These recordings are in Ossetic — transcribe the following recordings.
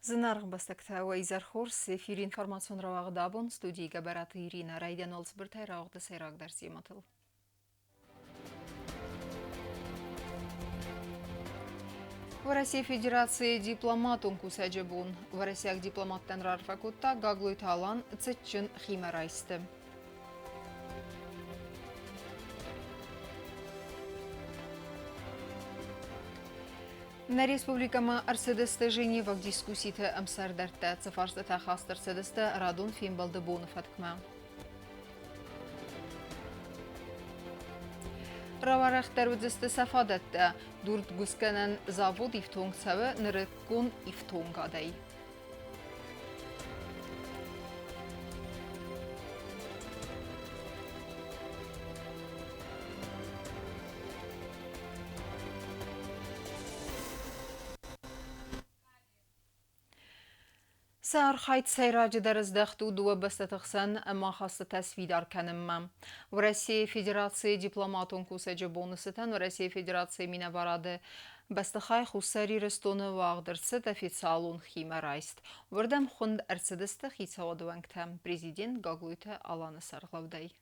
Зынаргъ ӕмбӕстӕгтӕ, уӕ изӕр хорз! Эфиры информацион рауагъд абон студийы Гӕбӕраты Иринӕ райдиан цыбыртӕй рауагъды сӕйрагдӕр темӕтыл. Уӕрӕсейы Федерацийы дипломатон кусӕджы бон. Уӕрӕсейаг дипломаттӕн раарфӕ кодта Гаглойты Алан цытджын химӕрайсты. Нӕ республикӕмӕ ӕрцыдысты Женеваг дискусситы ӕмсӕрдӕрттӕ, цы фарстатӕ хаст ӕрцыдысты радон фембӕлды боны фӕткмӕ. Рауӕрӕхдӕр уыдзысты сӕ фадӕттӕ. Дуртгуысгӕнӕн завод ифтонг цӕуы нырыккон ифтонгадӕй. Сӕ архайд сӕйраджыдӕр здӕхт у дыууӕ бӕстӕты хсӕн ӕмахастытӕ сфидар кӕнынмӕ. Уӕрӕсейы Федерацийы дипломатон кусӕджы боны цытӕн Уӕрӕсейы Федерацийы минӕварады бӕстыхай Хуссар Ирыстоны уагъд ӕрцыд официалон химӕрайст. Уырдӕм хуынд ӕрцыдысты хицауады уӕнгтӕ президент Гаглойты Аланы сӕргълӕудӕй.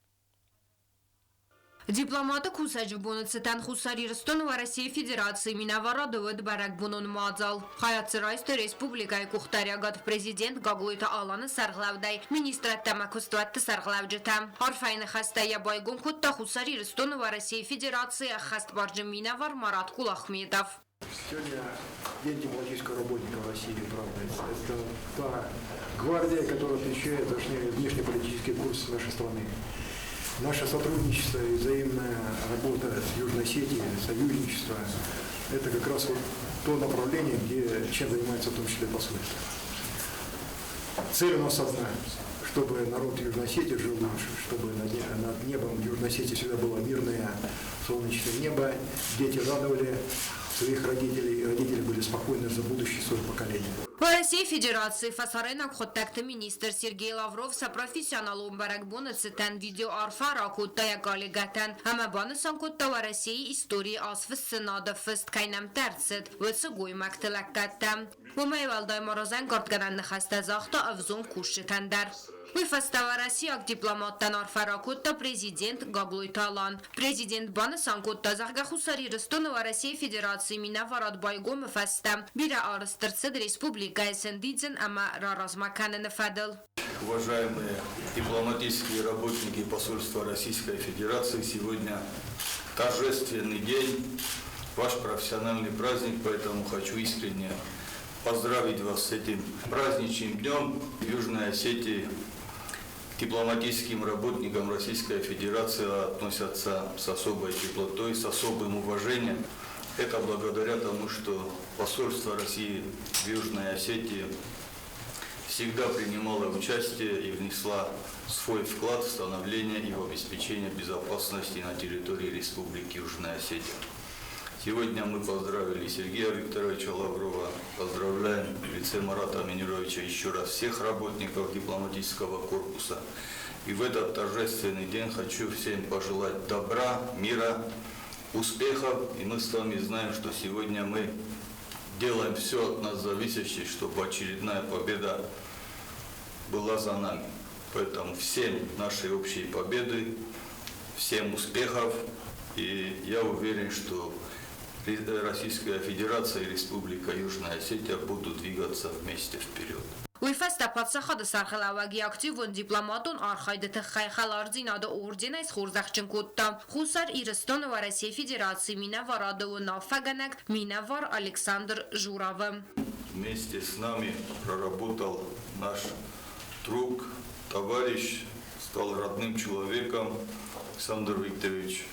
Дипломаты кусӕджы боны цытӕн Хуссар Ирыстоны Уӕрӕсейы Федерацийы минӕварады уыд бӕрӕгбонон мадзал. Хайад дзы райстой республикӕйы къухдариӕгад президент Гаглойты Аланы сӕргълӕудӕй, министрадтӕ ӕмӕ куыстуӕтты сӕргълӕуджытӕ. Арфӕйы ныхӕстӕ йӕ байгом кодта Хуссар Ирыстоны Уӕрӕсейы Федерацийы ӕххӕстбарджын минӕвар Марат Кулахметов. Сегодня День дипломатического работника в России празднуется. Это та гвардия, которая отвечает за внешнеполитический курс нашей страны. Наше сотрудничество и взаимная работа с Южной Осетией, союзничество – это как раз вот то направление, где, чем занимается в том числе посольство. Цель у нас одна – чтобы народ Южной Осетии жил лучше, чтобы над небом Южной Осетии всегда было мирное солнечное небо, дети радовали своих родителей, и родители были спокойны за будущее своего поколения. Уӕрӕсейы Федерацийы фӕсарӕйнаг хъуыддӕгты министр Сергей Лавров сӕ профессионалон бӕрӕгбоны цытӕн видеоарфӕ ракодта йӕ коллегӕтӕн ӕмӕ банысан кодта Уӕрӕсейы историйы азфыссынады фыст кӕй нӕмттӕ ӕрцыд, уыцы гоймӕгты лӕггӕдтӕ. Уымӕй уӕлдай ма разӕнгардгӕнӕн ныхӕстӕ загъта ӕвзонг кусджытӕн дӕр. Уый фӕстӕ уӕрӕсейаг дипломаттӕн арфӕ ракодта президент Гаглойты Алан. Президент банысан кодта, зӕгъгӕ, Хуссар Ирыстоны Уӕрӕсейы Федерацийы минӕварад байгомы фӕстӕ бирӕ арӕзт ӕрцыд республикӕйы сӕндидзын ӕмӕ раразмӕ кӕныны фӕдыл. Уважаемые дипломатические работники посольства Российской Федерации, сегодня торжественный день, ваш профессиональный праздник, поэтому хочу искренне поздравить вас с этим праздничным днем. В Южной Осетии к дипломатическим работникам Российской Федерации относятся с особой теплотой, с особым уважением. Это благодаря тому, что посольство России в Южной Осетии всегда принимала участие и внесла свой вклад в становление и в обеспечение безопасности на территории Республики Южная Осетия. Сегодня мы поздравили Сергея Викторовича Лаврова, поздравляем в лице Марата Минировича еще раз всех работников дипломатического корпуса. И в этот торжественный день хочу всем пожелать добра, мира, успехов. И мы с вами знаем, что сегодня мы делаем все от нас зависящее, чтобы очередная победа была за нами. Поэтому всем нашей общей победы, всем успехов. И я уверен, что Российская Федерация и Республика Южная Осетия будут двигаться вместе вперед. Уый фӕстӕ паддзахады сӕргълӕууӕг йӕ активон дипломатон архайды тыххӕй хӕлардзинады орденӕй схорзӕхджын кодта Хуссар Ирыстоны Уӕрӕсейы Федерацийы минӕварады уынаффӕгӕнӕг минӕвар Александр Журавы. Вместе с нами проработал наш друг, товарищ, стал родным человеком Александр Викторович.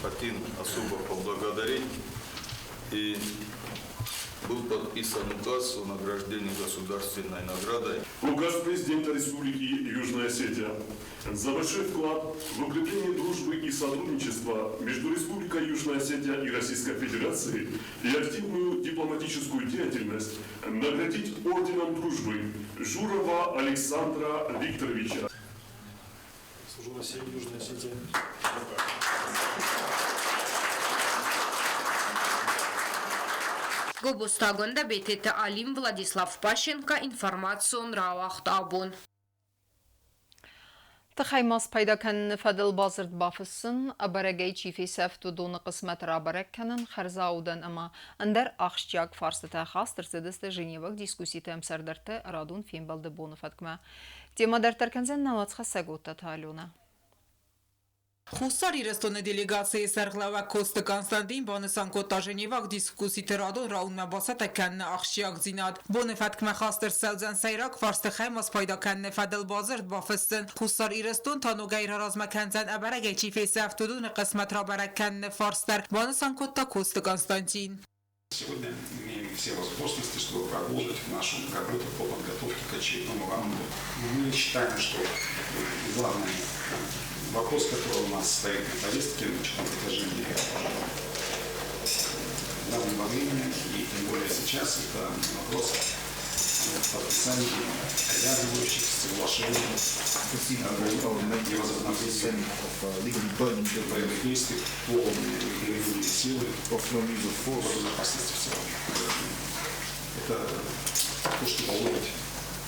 Хотим особо поблагодарить и был подписан указ о награждении государственной наградой. Указ президента Республики Южная Осетия за большой вклад в укрепление дружбы и сотрудничества между Республикой Южная Осетия и Российской Федерацией и активную дипломатическую деятельность наградить орденом дружбы Журова Александра Викторовича. Служу России, Южная Осетия. Гобозты Агуындӕ, Бететы Алим, Владислав Пащенко, информацион рауагъд абон. Тыхӕй ма спайда кӕныны фӕдыл бадзырд бафыссын, ӕбӕрӕгӕй чи фесӕфт, уыдоны хъысмӕт рабӕрӕг кӕнын, хӕрзаудӕн ӕмӕ ӕндӕр ахсджиаг фарстытӕ хаст ӕрцыдысты Женеваг дискусситы ӕмсӕрдӕртты радон фембӕлды боны фӕткмӕ. Темӕ дарддӕр кӕндзӕн нӕ уацхӕссӕг Оттаты Аленӕ. Хуссар Ирыстоны делегацийы сӕргълӕууӕг Коцты Константин банысан кодта Женеваг дискусситы радон раундмӕ бацӕттӕ кӕныны ахсджиагдзинад. Боны фӕткмӕ хаст ӕрцӕудзӕн сӕйраг фарсты хаймӕ спайда кӕныны фӕдыл бадзырд бафыссын. Хуссар Ирыстон та ногӕй раразмӕ кӕндзӕн ӕбӕрӕгӕй чи фесӕфт, уыдоны хъысмӕт рабӕрӕг кӕныны фарст дӕр, банысан кодта Коцты Константин. Сегодня имеем все возможности, чтобы продолжить нашу работу по подготовке к очередному раунду. Мы считаем, что главный вопрос, который у нас стоит на повестке, значит, на протяжении давнего времени, и тем более сейчас, это вопрос подписания обязывающих соглашений и возобновлению боевых действий по применению силы безопасности в целом. Это то, что должно быть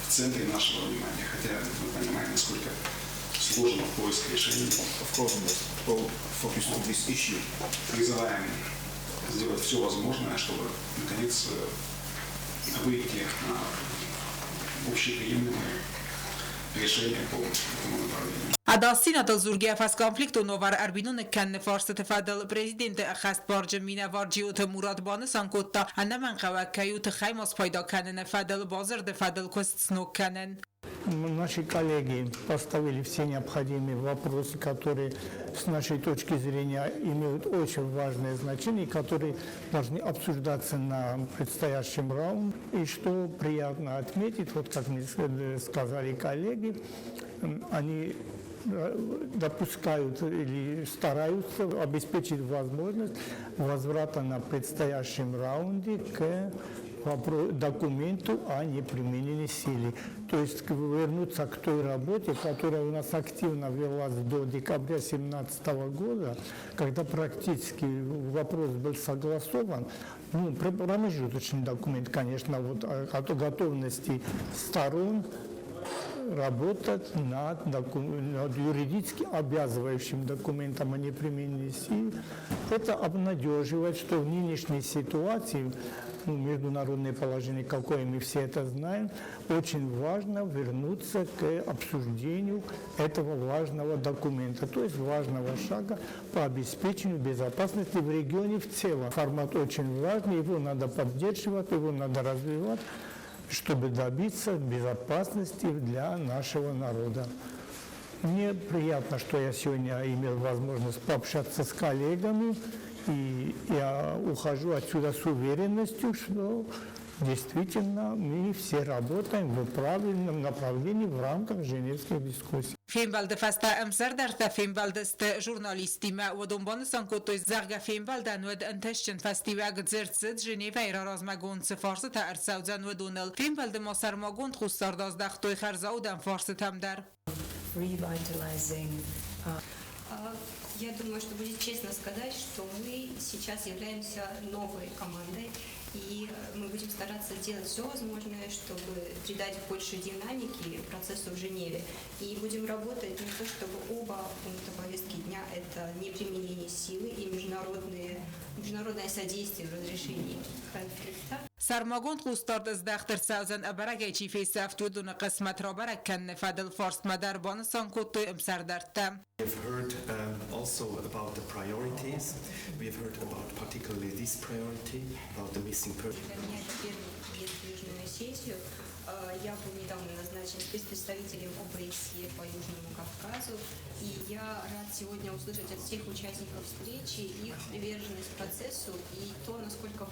в центре нашего внимания, хотя мы понимаем, насколько сложно поиск решений. Призываем сделать все возможное, чтобы наконец выйти на общеприемлемое решение по этому направлению. Ӕдасдзинадыл дзургӕйӕ фӕсконфликтон уавӕр ӕрбиноныг кӕныны фарстыты фӕдыл президенты ӕххӕстбарджын минӕвар Джиоты Мурат банысан кодта, ӕнӕмӕнгхъӕуӕг кӕй у тыхӕй ма спайда кӕныны фӕдыл бадзырды фӕдыл куыст сног кӕнын. Наши коллеги поставили все необходимые вопросы, которые с нашей точки зрения имеют очень важное значение, которые должны обсуждаться на предстоящем раунде. И что приятно отметить, вот как мне сказали коллеги, они допускают или стараются обеспечить возможность возврата на предстоящем раунде к документу о неприменении силы. То есть вернуться к той работе, которая у нас активно велась до декабря 2017 года, когда практически вопрос был согласован. Ну, промежуточный документ, конечно, вот, о готовности сторон работать над юридически обязывающим документом о неприменении силы. Это обнадеживает, что в нынешней ситуации, ну, международное положение, какое мы все это знаем, очень важно вернуться к обсуждению этого важного документа, то есть важного шага по обеспечению безопасности в регионе в целом. Формат очень важный, его надо поддерживать, его надо развивать, чтобы добиться безопасности для нашего народа. Мне приятно, что я сегодня имел возможность пообщаться с коллегами, и я ухожу отсюда с уверенностью, что действительно мы все работаем в правильном направлении в рамках Женевских дискуссий. Фембӕлды фӕстӕ ӕмсӕрдӕрттӕ фембӕлдысты журналисттимӕ. Уыдон банысан кодтой, зӕгъгӕ, фембӕлдӕн уыд ӕнтыстджын фӕстиуӕг дзырд цыд Женевӕйы раразмӕгонд цы фарстытӕ ӕрцӕудзӕн, уыдоныл. Фембӕлды ма сӕрмагонд хъусдард аздӕхтой хӕрзаудӕн фарстытӕм дӕр. Revitalizing Я думаю, что будет честно сказать, что мы сейчас являемся новой командой, и мы будем стараться делать все возможное, чтобы придать больше динамики процессу в Женеве. И будем работать на то, чтобы оба пункта повестки дня – это неприменение силы и международное содействие в разрешении конфликта. Сӕрмагонд хъусдард здӕхт ӕрцӕудзӕн ӕбӕрӕгӕй чи фесӕфт, уыдоны хъысмӕт рабӕрӕг кӕныны фӕдыл фарстмӕ дӕр, банысан кодтой ӕмсӕрдӕрттӕ. We have heard also about the priorities. We have heard about particularly this priority, about the missing person. Для меня это первый приезд в Южную Осетию. Я был недавно назначен спецпредставителем ОБСЕ по Южному Кавказу. И я рад сегодня услышать от всех участников встречи их приверженность процессу и то, насколько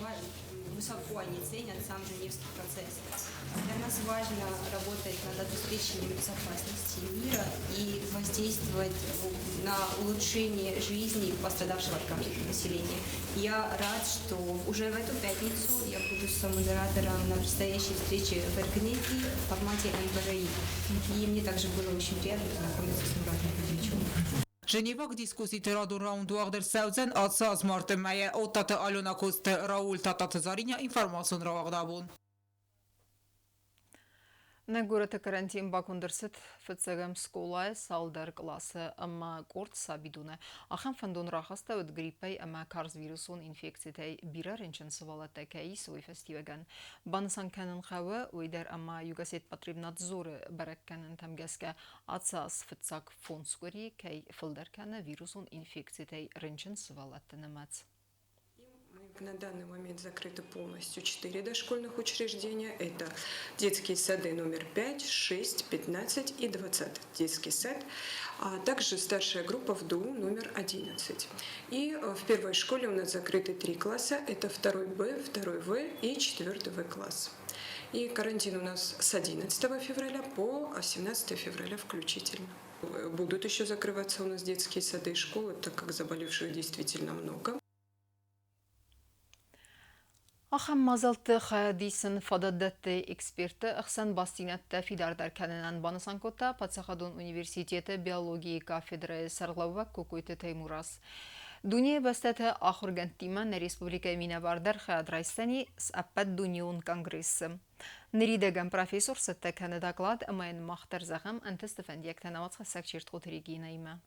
высоко они ценят сам Женевский процесс. Для нас важно работать над обеспечением безопасности мира и воздействовать на улучшение жизни пострадавшего от конфликта населения. Я рад, что уже в эту пятницу я буду сомодератором на предстоящей встрече в Эргнети в формате МБРИ. И мне также было очень приятно познакомиться с Муратом Кадиевичем. Женеваг дискусситы радон раунд уагъд ӕрцӕудзӕн ацы аз марты мӕйы. Оттаты Алена Коцты, Рауль Тататы Заринӕ, информацион рауагъд абон. Нӕ горӕты карантин баконд ӕрцыд фыццӕгӕм скъолайы цалдӕр къласы ӕмӕ къорд сабидоны. Ахӕм фӕндон рахастӕуыд гриппӕй ӕмӕ карз вирусон инфекцитӕй бирӕ рынчын сывӕллӕттӕ кӕй ис, уый фӕстиуӕгӕн. Банысан кӕнын хъӕуы уый дӕр, ӕмӕ Югосетпотребнадзоры бӕрӕггӕнӕнтӕм гӕсгӕ ацы аз фыццаг фондз къуыри кӕй фылдӕр кӕны вирусон инфекцитӕй рынчын сывӕллӕтты нымӕц. На данный момент закрыты полностью 4 дошкольных учреждения. Это детские сады номер 5, 6, 15 и 20 детский сад, а также старшая группа в ДУ номер 11. И в первой школе у нас закрыты три класса. Это 2 Б, 2 В и 4 В класс. И карантин у нас с 11 февраля по 17 февраля включительно. Будут еще закрываться у нас детские сады и школы, так как заболевших действительно много. Ахӕм мадзӕлтты хайад исын фадат дӕтты экспертты ӕхсӕн бастдзинӕдтӕ фидардӕр кӕнынӕн, банысан кодта Паддзахадон университеты биологийы кафедрӕйы сӕргълӕууӕг Кокойты Таймураз. Дунейы бӕстӕты ахуыргӕндтимӕ нӕ республикӕйы минӕвар дӕр хайад райсдзӕни ӕппӕтдунеон конгрессы. Ныридӕгӕн профессор цӕттӕ кӕны доклад ӕмӕ йын мах дӕр зӕгъӕм ӕнтысты фӕндиӕгтӕ науӕдзхӕссӕг Чертхъоты Регинӕимӕ.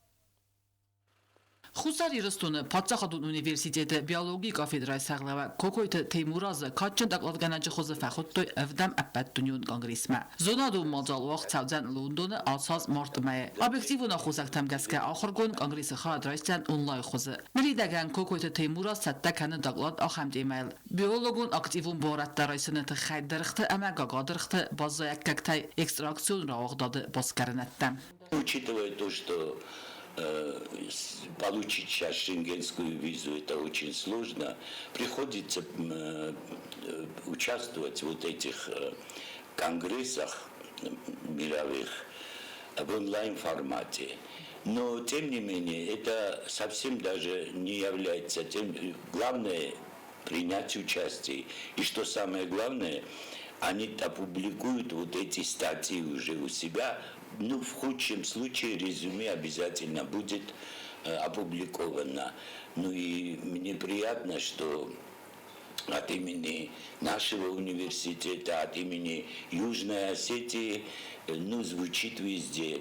Хуссар Ирыстоны паддзахадон университеты биологийы кафедрӕйы сӕргълӕууӕг Кокойты Теймуразы кадджын докладгӕнӕджы хуызы фӕхуыдтой ӕвдӕм ӕппӕтдунеон конгрессмӕ. Зонадон мадзал уагъд цӕудзӕн Лондоны ацы аз марты мӕйы. Объективон аххосӕгтӕм гӕсгӕ ахуыргонд конгрессы хайад райсдзӕн онлайн хуызы. Ныридӕгӕн Кокойты Теймураз цӕттӕ кӕны доклад ахӕм темӕйыл: биологон активон буарадтӕ райсыны тыххӕй дыргъты ӕмӕ гагадыргъты баззайӕггӕгтӕй экстракцион рауагъдады басгарынӕдтӕ. Учитывая то, что получить сейчас шенгенскую визу это очень сложно, приходится участвовать в вот этих конгрессах мировых в онлайн-формате. Но, тем не менее, это совсем даже не является тем... Главное – принять участие. И что самое главное, они опубликуют вот эти статьи уже у себя. Ну, в худшем случае резюме обязательно будет опубликовано. Ну и мне приятно, что от имени нашего университета, от имени Южной Осетии, ну, звучит везде.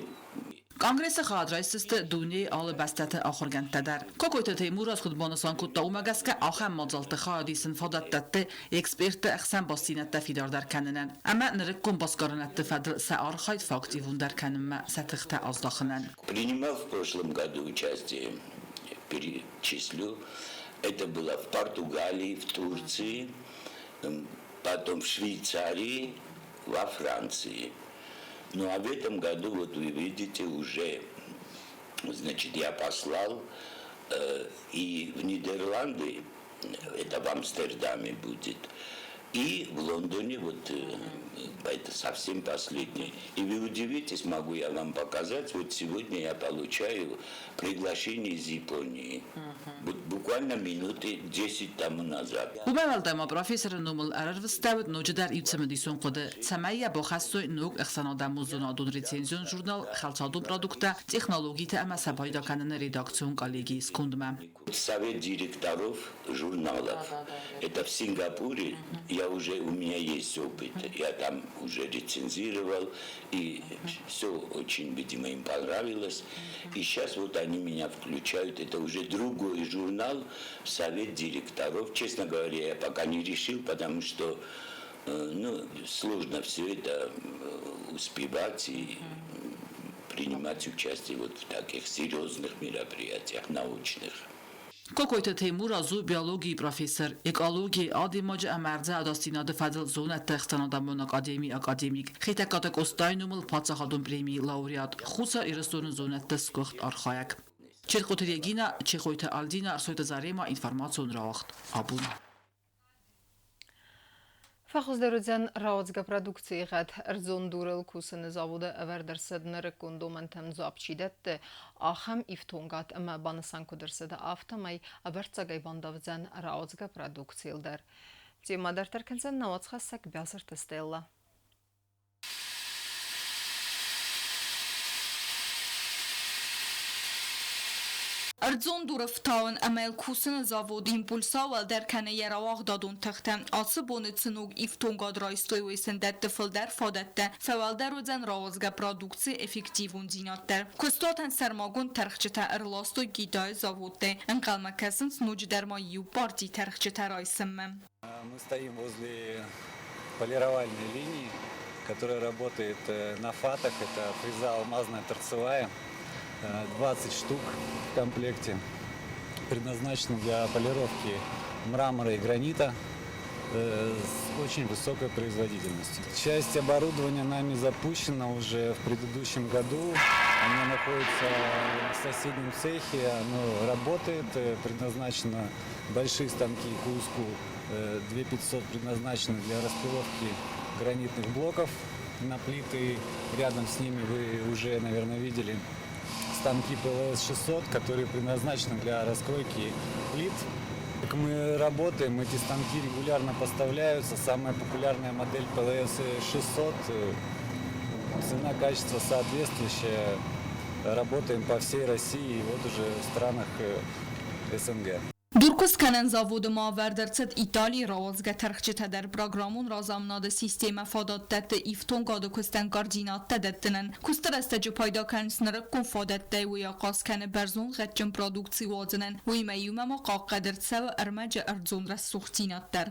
Конгрессы хайад райсдзысты дунейы алы бӕстӕты ахуыргӕндтӕ дӕр. Кокойты Теймураз куыд банысан кодта, уымӕ гӕсгӕ ахӕм мадзӕлтты хайад исын фадат дӕтты экспертты ӕхсӕн бастдзинӕдтӕ фидардӕр кӕнынӕн ӕмӕ нырыккон басгарынӕдты фӕдыл сӕ архайд фӕактивондӕр кӕнынмӕ сӕ тыхтӕ аздахынӕн. Принимал в прошлом году участие, перечислю, это было в Португалии, в Турции, потом в Швейцарии, во Франции. Ну а в этом году, вот вы видите, уже, значит, я послал и в Нидерланды, это в Амстердаме будет, и в Лондоне, вот это совсем последний. И вы удивитесь, могу я вам показать, вот сегодня я получаю приглашение из Японии. Вот буквально минуты 10 тому назад. Уымӕй уӕлдай ма профессоры номыл ӕрӕрвыстӕуыд ноджыдӕр иу цымыдисон хъуыды, цӕмӕй йӕ бахӕссой ног ӕхсӕнадӕмон зонадон рецензион журнал Хӕлцадон продукттӕ, технологитӕ ӕмӕ сӕ пайда кӕныны редакцион коллегийы скондмӕ. Совет директоров журналов. Это в Сингапуре. Я уже, у меня есть опыт. Я там уже рецензировал, и все очень, видимо, им понравилось. И сейчас вот они меня включают. Это уже другой журнал, Совет директоров. Честно говоря, я пока не решил, потому что ну, сложно все это успевать и принимать участие вот в таких серьезных мероприятиях научных. Кокойты Теймураз у биологийы профессор, экологийы, адӕймаджы ӕмӕ ӕрдзы ӕдасдзинады фӕдыл зонӕдты ӕхсӕнадӕмон академийы академик, Хетӕгкаты Къостайы номыл паддзахадон премийы лауреат, Хуссар Ирыстоны зонӕдты сгуыхт архайӕг. Чертхъоты Регинӕ, Чехойты Альдинӕ, Ӕрсойты Заремӕ, информацион рауагъд абон. Фӕхуыздӕр уыдзӕн рауадзгӕ продукцийы гъӕд. Ӕрдзон дурыл кусыны заводы ӕвӕрд ӕрцыд нырыккон домӕнтӕм дзуапп чи дӕтты, ахӕм ифтонгад ӕмӕ банысан куыд ӕрцыд, афтӕмӕй ӕвӕрццагӕй бандавдзӕн рауадзгӕ продукцийыл дӕр. Темӕ дарддӕр кӕндзӕн науӕдзхӕссӕг Бязырты Стеллӕ. Ӕрдзон дуры фтауын ӕмӕ йыл кусыны завод «Импульс» уӕлдӕр кӕны йӕ рауагъдадон тыхтӕ. Ацы боны цы ног ифтонгад райстой, уый сын дӕтты фылдӕр фадӕттӕ, фӕуӕлдӕр уыдзӕн рауадзгӕ продукцийы эффективондзинад дӕр. Куыстуатӕн сӕрмагонд тӕрхджытӕ ӕрластой Китайы заводтӕй. Ӕнхъӕлмӕ кӕсынц ноджыдӕр ма иу парти тӕрхджытӕ райсынмӕ. Мы стоим возле полировальной линии, которая работает на фатах. Это фреза алмазная торцевая, 20 штук в комплекте. Предназначена для полировки мрамора и гранита с очень высокой производительностью. Часть оборудования нами запущена уже в предыдущем году. Она находится в соседнем цехе, оно работает, предназначено большие станки Куску 2500 предназначены для распиловки гранитных блоков на плиты. Рядом с ними вы уже, наверное, видели станки ПЛС-600, которые предназначены для раскройки плит. Как мы работаем, эти станки регулярно поставляются. Самая популярная модель ПЛС-600, цена-качество соответствующая. Работаем по всей России и вот уже в странах СНГ. Дуркуыстгӕнӕн заводы ма ӕвӕрд ӕрцыд Италийы рауадзгӕ тӕрхджытӕ дӕр. Программон разамынады системӕ фадат дӕтты ифтонгады куыстӕн координаттӕ дӕттынӕн. Куысты рӕстӕджы пайда кӕнынц нырыккон фадӕттӕй, уый ахъаз кӕны бӕрзонд гъӕдджын продукци уадзынӕн. Уыимӕ иумӕ ма хъахъхъӕд ӕрцӕуы ӕрмӕджы ӕрдзон рӕсугъддзинад дӕр.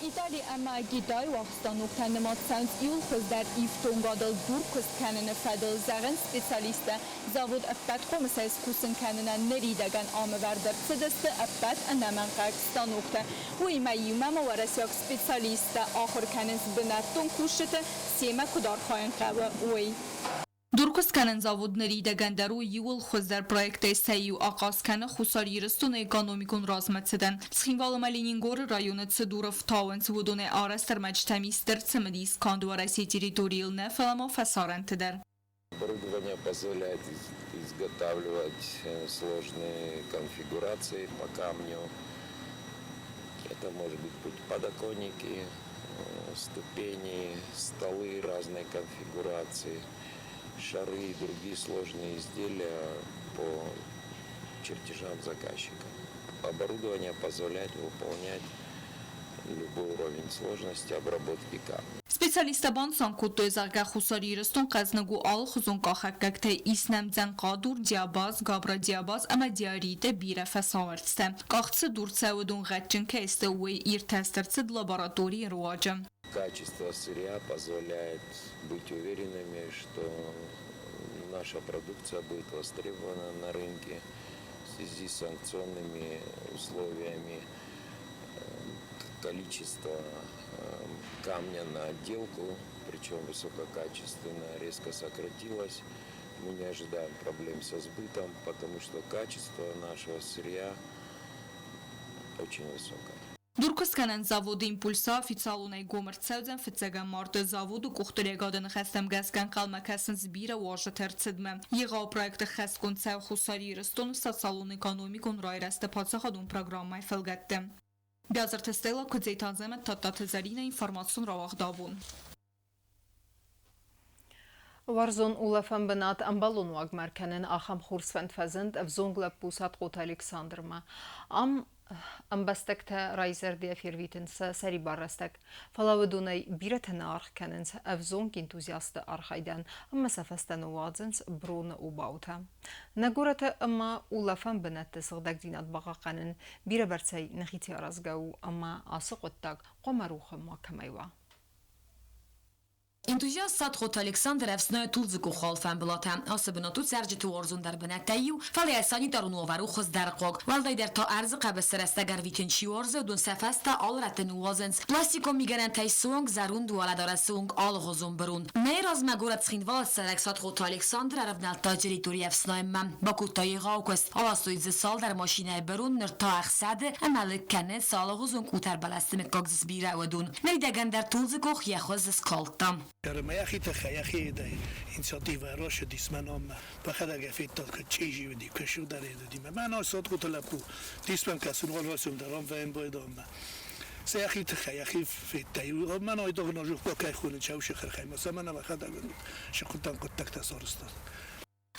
Итали ӕмӕ Китайы уагъдстаноктӕ нымад цӕуынц иууыл хуыздӕр ифтонгадыл дуркуыст кӕныны фӕдыл, зӕгъынц специалисттӕ. Завод ӕппӕт хъомысӕй скусын кӕнынӕн ныридӕгӕн ӕмӕвӕрд ӕрцыдысты ӕппӕт ӕнӕмӕнгхъӕуӕг станоктӕ. Уыимӕ иумӕ ма уӕрӕсейаг специалисттӕ ахуыр кӕнынц бынӕттон кусджыты, семӕ куыд архайын хъӕуы, уый. Дуркуыстгӕнӕн завод ныридӕгӕн дӕр у иууыл хуыздӕр проекттӕй сӕ иу, ахъаз кӕны Хуссар Ирыстоны экономикон размӕцыдӕн. Цхинвал ӕмӕ Ленингоры районы цы дур ӕфтауынц, уыдонӕй арӕзт ӕрмӕджытӕм ис стыр цымыдис канд Уӕрӕсейы территорийыл нӕ, фӕлӕ ма фӕсарӕнты дӕр. Оборудование позволяет изготавливать сложные конфигурации по камню. Это может быть подоконники, ступени, столы разной конфигурации, шары и другие сложные изделия по чертежам заказчика. Оборудование позволяет выполнять любой уровень сложности обработки камня. Специалисттӕ банысан кодтой, зӕгъгӕ, Хуссар Ирыстон хъӕзныг у алыхуызон къахӕггӕгтӕй, ис нӕм дзӕнхъадур, диабаз, габра-диабаз ӕмӕ диариты бирӕ фӕсауӕрцтӕ. Къахт цы дур цӕуы, уыдон гъӕдджын кӕй сты, уый иртӕст ӕрцыд лабораторийы руаджы. Качество сырья позволяет быть уверенными, что наша продукция будет востребована на рынке в связи с санкционными условиями. Количество камня на отделку, причем высококачественно, резко сократилось. Мы не ожидаем проблем со сбытом, потому что качество нашего сырья очень высокое. Дуркуыстгӕнӕн заводы «Импульс» официалонӕй гом ӕрцӕудзӕн фыццӕгӕм марты. Заводы къухдариуӕгады ныхӕстӕм гӕсгӕ ӕнхъӕлмӕ кӕсынц бирӕ уазджыты ӕрцыдмӕ. Егъау проекты хӕсгонд цӕуы Хуссар Ирыстоны социалон-экономикон райрӕзты паддзахадон программӕйы фӕлгӕтты. Биазырты Стелла, Куыдзеты Азӕмӕт, Тадтаты Зӕринӕ, информацион рауагъд абон. Уарзон улӕфӕн бынат ӕмбӕлон уагмӕ ӕркӕнын ахӕм хорз фӕнд фӕзынд ӕвзонг лӕппу Сатхъоты Александрмӕ. Ам ӕмбӕстӕгтӕ райзӕрдийӕ фервитынц сӕ сӕрибар рӕстӕг. Фӕлӕ уыдонӕй бирӕтӕ нӕ аргъ кӕнынц ӕвзонг энтузиасты архайдӕн ӕмӕ сӕ фӕстӕ ныууадзынц броны обаутӕ. Нӕ горӕты ӕмӕ улӕфӕн бынӕтты сыгъдӕгдзинад бахъахъхъӕнын бирӕбӕрцӕй нӕхицӕй аразгӕ у ӕмӕ ацы хъуыддаг хъуамӕ рухы макӕмӕй уа. Энтузиаст Садхъоты Александр ӕфснайы тулдзы къухы алфӕмбылатӕ. Ацы бынат у цӕрджыты уарзондӕр бынӕттӕй иу, фӕлӕ йӕ санитарон уавӕр у хуыздӕрхъуаг. Уӕлдайдӕр та ӕрдзы хъӕбысы рӕстӕг ӕрвитын чи уарзы, уыдон сӕ фӕстӕ алы рӕтты ныууадзынц пластикон мигӕнӕнтӕй суанг зӕронд уӕлӕдарӕсы онг алыгъуызон бырон. Мӕйы размӕ горӕт Цхинвалы цӕрӕг Садхъоты Александр ӕрӕвнӕлдта территорийы ӕфснайынмӕ. Бакодта егъау куыст. Аластой дзы цалдӕр машинӕйы бырон, ныр та ӕхсӕды ӕмӕ лыг кӕны цы алыгъуызон къутӕрбӕлӕсты мыггаг дзы сбирӕ, уыдон. Ныридӕгӕн дӕр тулдзы къох йӕ хуыз скалдта. Йӕхи тыххӕй, йӕхи инициативӕ ращыдис мӕн ам. Бӕхӕдӕг федтат, куыд чъизи уыди, куыд сыгъдӕрид уыди. Мӕнӕ Сотхъуты лӕппу, дисмӕм кӕсын уӕлвӕсым дӕр ам фембӕлдам. Сӕ йӕхи тыххӕй, йӕхи федтӕй. Мӕн айдагъ нажух кӕй хонын чауши хырхӕй, ма сӕ мӕнӕ мӕхӕдӕг сыхъуыдтан хъуыддӕгтӕ сарӕзтон.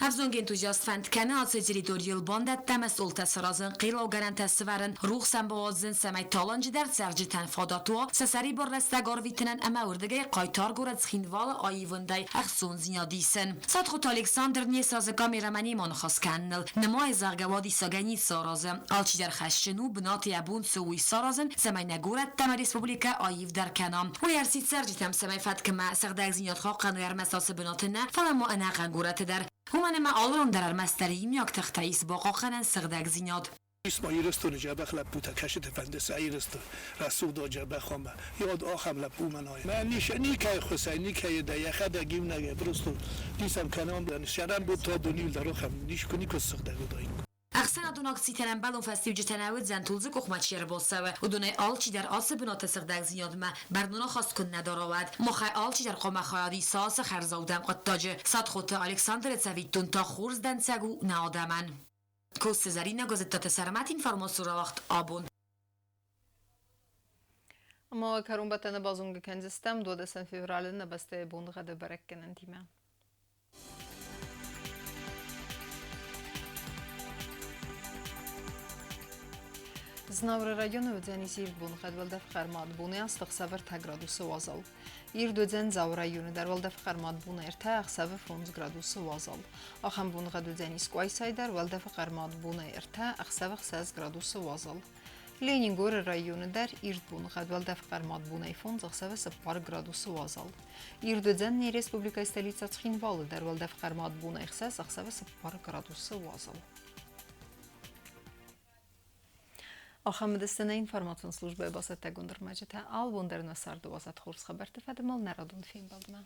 Ӕвзонг энтузиаст фӕнд кӕны ацы территорийыл бандӕттӕ ӕмӕ стъолтӕ саразын, хъеллаугӕнӕнтӕ сывӕрын, рухс ӕм бауадзын, цӕмӕй талынджы дӕр цӕрджытӕн фадат уа сӕ сӕрибар рӕстӕг арвитынӕн ӕмӕ уырдыгӕй хъайтар горӕт Цхинвалы аивондӕй ӕхцондзинад исын. Садхъуыты Александр не сразы камерӕмӕ ныхас кӕныныл, нымайы, зӕгъгӕ, уадиссагӕй ницы аразы. Алчидӕр хӕсджын у, бынаты йӕ бон цы у, уый саразын, цӕмӕй нӕ горӕттӕ ӕмӕ республикӕ аивдӕр кӕна. Уый ӕрсидт цӕрджытӕм, цӕмӕй фӕткмӕ сыгъдӕгдзинад хъахъхъӕной ӕрмӕст ацы бынаты нӕ, фӕлӕ ма ӕнӕхъӕн горӕты дӕр. Уымӕн ӕмӕ алы ран дӕр ӕрмӕстдӕр иумиаг тыхтӕ ис бахъахъхъӕнӕн сыгъдӕгдзинад. Ис ма Ирыстоны дзӕбӕх лӕппутӕ, кӕсыты фӕнды сӕ Ирысты рӕсугъд дзӕбӕх ӕмӕ йод ахӕм лӕппу мӕнӕй. Мӕ никӕй хуысӕй, никӕй дӕ йӕхӕдӕг иунӕгӕй просто дисӕм кӕнӕм, сӕрӕнбонты дунейыл дӕр ахӕм никуы никуы ссыгъдӕг уыдаиккой. Ӕхсӕнадон акцитӕн ӕмбӕлон фӕстиуджытӕ нӕ уыдзӕн, тулдзы къухмӕ чи ӕрбацӕуы, уыдонӕй алчидӕр ацы бынаты сыгъдӕгдзинадмӕ бӕрнон ахаст куыннӕ дара, уӕд. Махӕй алчидӕр хъуамӕ хайад иса ацы хӕрзаудӕн хъуыддаджы. Садхъоты Александры цӕвиттон та хорз дӕнцӕг у нӕ адӕмӕн. Коцты Зӕринӕ, Гуызыдтаты Сӕрмӕт, информацион рауагъд «Абон». Ӕмӕ кӕронбӕттӕны базонгӕ кӕндзыстӕм 12 февралы нӕ бӕстӕйы боныгъӕды бӕрӕггӕнӕнтимӕ. Знауыры районы уыдзӕнис ирд боныхъӕд, уӕлдӕф хъӕрмад бонӕй аст, ӕхсӕвы 3 градусы уазал. Ирд уыдзӕн Дзауы районы дӕр, уӕлдӕф хъӕрмад бонӕй 3, ӕхсӕвы 5 градусы уазал. Ахӕм боныгъӕд уыдзӕнис Къуайсайы дӕр, уӕлдӕфы хъӕрмад бонӕй 3, ӕхсӕвы 6 градусы уазал. Ленингоры районы дӕр ирд боныхъӕд, уӕлдӕф хъӕрмад бонӕй 5, ӕхсӕвы 4 градусы уазал. Ирд уыдзӕн нӕ республикӕйы столицӕ Цхинвалы дӕр, уӕлдӕф хъӕрмад бонӕй 6, ӕхсӕвы 4 градусы уазал. Ахӕм уыдысты нӕ информацион службӕйы бацӕттӕгонд ӕрмӕджытӕ. Алыбон дӕр нӕ царды уадзӕд хорз хабӕртты фӕдыл нӕ радон фембӕлдмӕ.